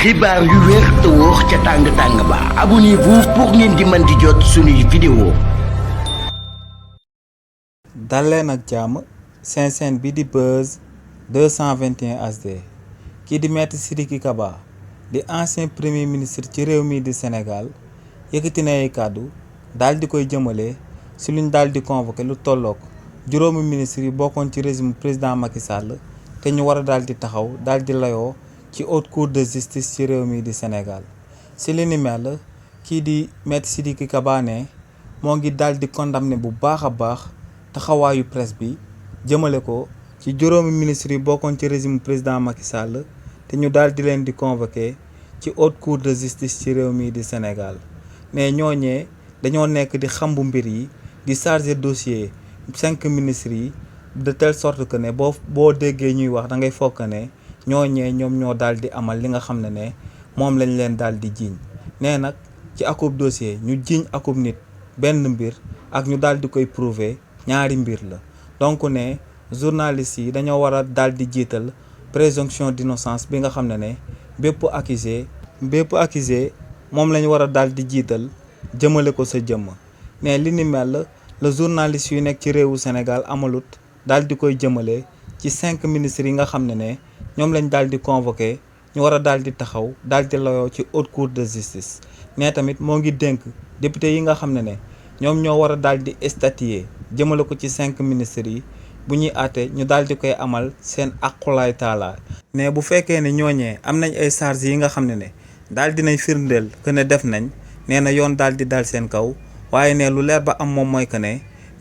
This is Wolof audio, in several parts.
xibaar yu wér te wóor ca tàng-tàng ba abonnez-vous pour ngeen di mën di jot suñuy vidéo. dal leen ak jàmm seen chaîne bi di Buzz 221 HD kii di Maître Sidiki Kaba di ancien premier ministre ci réew mi di Sénégal yëkkati na ay kàddu daal di koy jëmale si luñ daal di convoqué lu tolloog juróomi ministre yi bokkoon ci régime président Macky Sall te ñu war a daal di taxaw daal di layoo ci haute cour de justice ci réew mi di Sénégal si li ni mel kii di Maître Sidiki Kaba ne moo ngi daal di condamné bu baax a baax taxawaayu presse bi jëmale ko ci juróomi ministre yi bokkoon ci régime président Macky Sall te ñu daal di leen di convoqué ci haute cour de justice ci réew mi di Sénégal mais ñooñee dañoo nekk di xambu mbir yi di chargé dossier 5 ministres yi de telle sorte que ne boo déggee ñuy wax da ngay fokk ne ñooñee ñoom ñoo daal di amal li nga xam ne moom lañ leen daal di jiiñ nee nag ci akub dossier ñu jiiñ akub nit benn mbir ak ñu daal di koy prouver ñaari mbir la donc ne journalistes yi dañoo war a daal di jiital présomption d'innocence bi nga xam ne bépp accusé moom lañ war a daal di jiital jëmale ko sa jëmm mais li ni mel la journaliste yu nekk ci réewu Sénégal amalut daal di koy jëmale ci 5 ministres yi nga xam ne ñoom lañ daal di convoqué ñu war a daal di taxaw daal di layoo ci haute cour de justice mais tamit moo ngi dénk député yi nga xam ne ñoom ñoo war a daal di statuer jëmale ko ci 5 ministres yi bu ñuy àtte ñu daal di koy amal seen aqulaay taala mais bu fekkee ne ñooñee am nañ ay charges yi nga xam ne daal dinañ firndeel que ne def nañ nee na yoon daal di dal seen kaw waaye ne lu leer ba am moom mooy que ne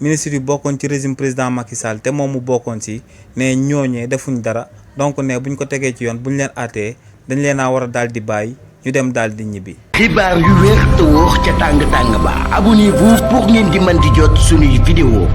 ministre yi bokkoon ci régime président Macky Sall te moom mu bokkoon si ne ñooñee defuñ dara donc ne buñ ko tegee ci yoon buñ leen àttee dañ leen a war a daal di bàyyi ñu dem daal di ñibbi. xibaar yu wér te wóor ca tàng-tàng ba abonnez-vous pour ngeen di mën di jot suñuy vidéo.